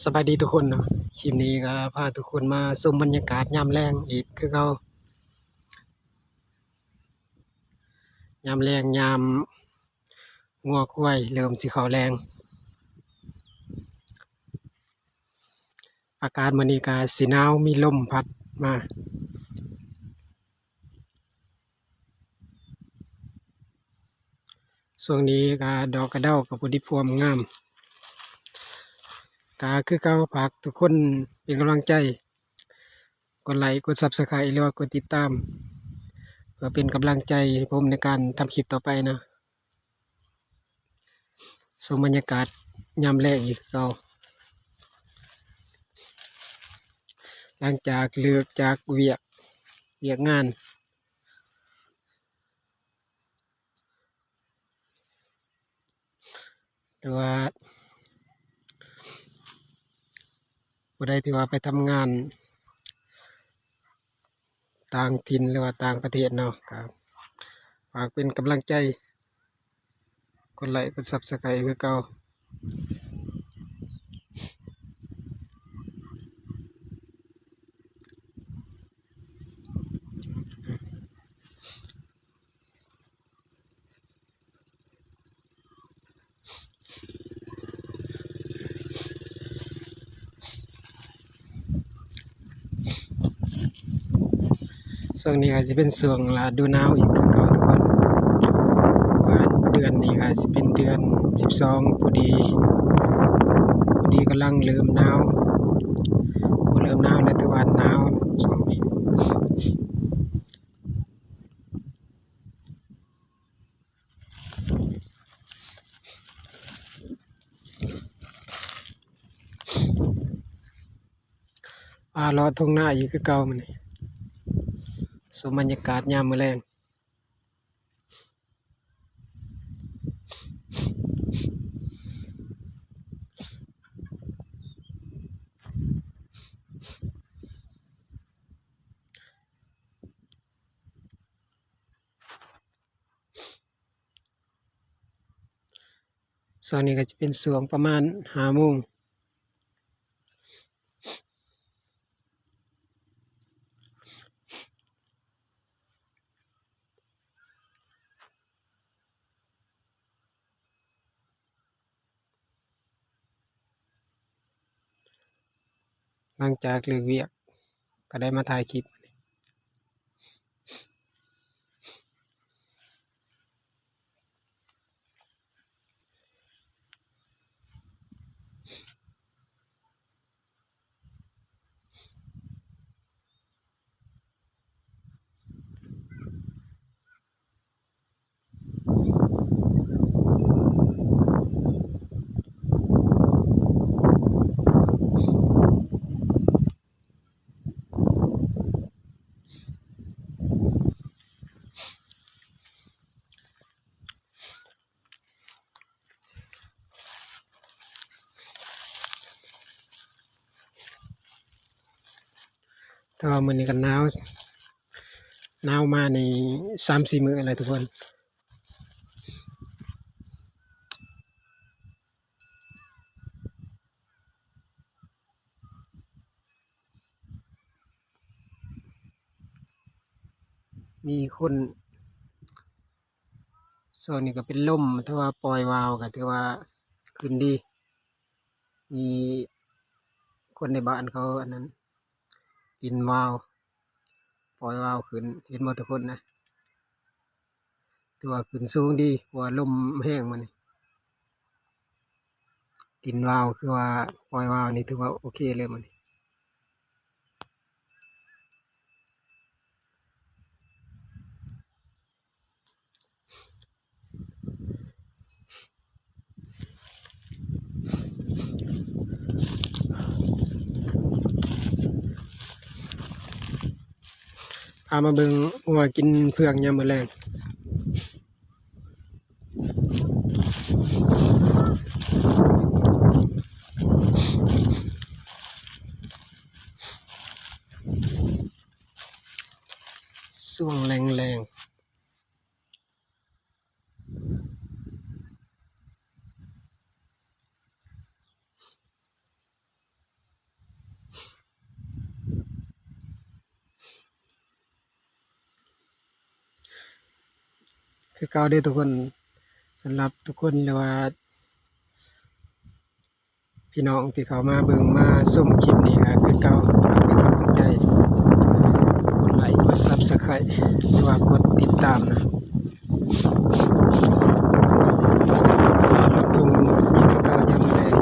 ສະບາຍດີທຸກຄົນເນາະ, ຄລິບນີ້ກໍພາທຸກຄົນມາຊົມບັນຍາກາດຍາມແລງອີກຄືເກົ່າ. ຍາມແລງ ຍາມງົວຄວາຍເລີ່ມຊິເຂົ້າແລງ. ອາກາດມື້ນີ້ກໍຊິໜາວ ມີລົມພັດມາ. ຊ່ວງນີ້ກໍດອກກະເດົາກໍພໍດີພວມງາມ. ກໍຄືເກົ່າ ຝາກທຸກຄົນເປັນກຳລັງໃຈ ກົດໄລ ກົດ Subscribe ຫຼືວ່າກົດຕິດຕາມ ເພື່ອເປັນກຳລັງໃຈໃຫ້ຜົມໃນການທຳຄລິບຕໍ່ໄປເນາະ. ຊົມບັນຍາກາດຍາມແລງອີກຄືເກົ່າ ຫຼັງຈາກເລີກຈາກວຽກ ວຽກງານ ຫຼືວ່າຜູ້ໃດທີ່ວ່າໄປທຳງານຕ່າງຖິ່ນ ຫຼືວ່າຕ່າງປະເທດເນາະ ກໍຝາກເປັນກຳລັງໃຈ ກົດໄລ ກົດ Subscribe ຄືເກົ່າ. ຊ່ວງນີ້ກໍຊິເປັນຊ່ວງລະດູໜາວອີກຄືເກົ່າທຸກຄົນ, ເພາະວ່າເດືອນນີ້ກໍຊິເປັນເດືອນສິບສອງ ພໍດີ ພໍດີກຳລັງເລີ່ມໜາວ, ບໍ່ເລີ່ມໜາວແລ້ວ ຖືວ່າໜາວຊ່ວງນີ້. ອາ ເລາະທົ່ງນາອີກຄືເກົ່າມື້ນີ້, ຊົມບັນຍາກາດຍາມມື້ແລງ. ຊ່ວງນີ້ກໍຈະເປັນຊ່ວງປະມານຫ້າໂມງ. ຫຼັງຈາກເລີກວຽກ ກໍໄດ້ມາຖ່າຍຄລິບ. ແຕ່ວ່າມື້ນີ້ກໍໜາວ, ໜາວມານີ້ສາມສີ່ມື້ແລ້ວທຸກຄົນ. ມີຄົນ ຊ່ວງນີ້ກໍເປັນລົມ, ຖືວ່າປ່ອຍວາວກໍຖືວ່າຂຶ້ນດີ. ມີຄົນໃນບ້ານເຂົາອັນນັ້ນ ປິ່ນວາວ, ປ່ອຍວາວຂຶ້ນ, ເຫັນບໍ່ທຸກຄົນນະ? ຖືວ່າຂຶ້ນສູງດີ ເພາະວ່າລົມແຮງມື້ນີ້. ປິ່ນວາວ ຄືວ່າປ່ອຍວາວນີ້ ຖືວ່າໂອເຄເລີຍມື້ນີ້. ພາມາເບິ່ງງົວກິນເຟືອກຍາມມື້ແລງ. ຊ່ວງແລງໆ. ຄືເກົ່າເດີທຸກຄົນ, ສຳລັບທຸກຄົນ ຫຼືວ່າ ພີ່ນ້ອງທີ່ເຂົ້າມາເບິ່ງມາຊົມຄລິບນີ້ກໍຄືເກົ່າ, ຝາກເປັນກຳລັງໃຈ ກົດໄລ ກົດ Subscribe ຫຼືວ່າກົດຕິດຕາມນະ ຮັບຊົມອີກຄືເກົ່າຍາມແລງ.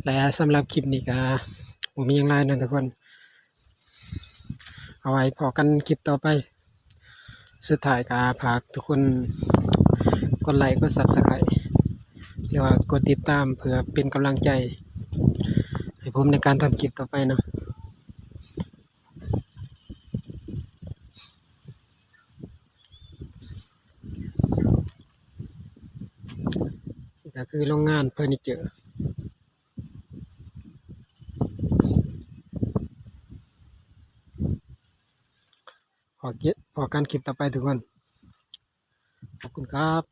ແລະ ສຳລັບຄລິບນີ້ກໍບໍ່ມີຫຍັງຫຼາຍນະທຸກຄົນ, ເອົາໄວ້ພໍ້ກັນຄລິບຕໍ່ໄປ. ສຸດທ້າຍກໍຝາກທຸກຄົນກົດໄລ ກົດ Subscribe ຫຼືວ່າກົດຕິດຕາມ ເພື່ອເປັນກຳລັງໃຈໃຫ້ຜົມໃນການທຳຄລິບຕໍ່ໄປເນາະ. ນີ້ກໍຄືໂຮງງານເຟີນີເຈີ. ພໍ້ກັນຄລິບຕໍ່ໄປທຸກຄົນ. ຂອບຄຸນຄັບ.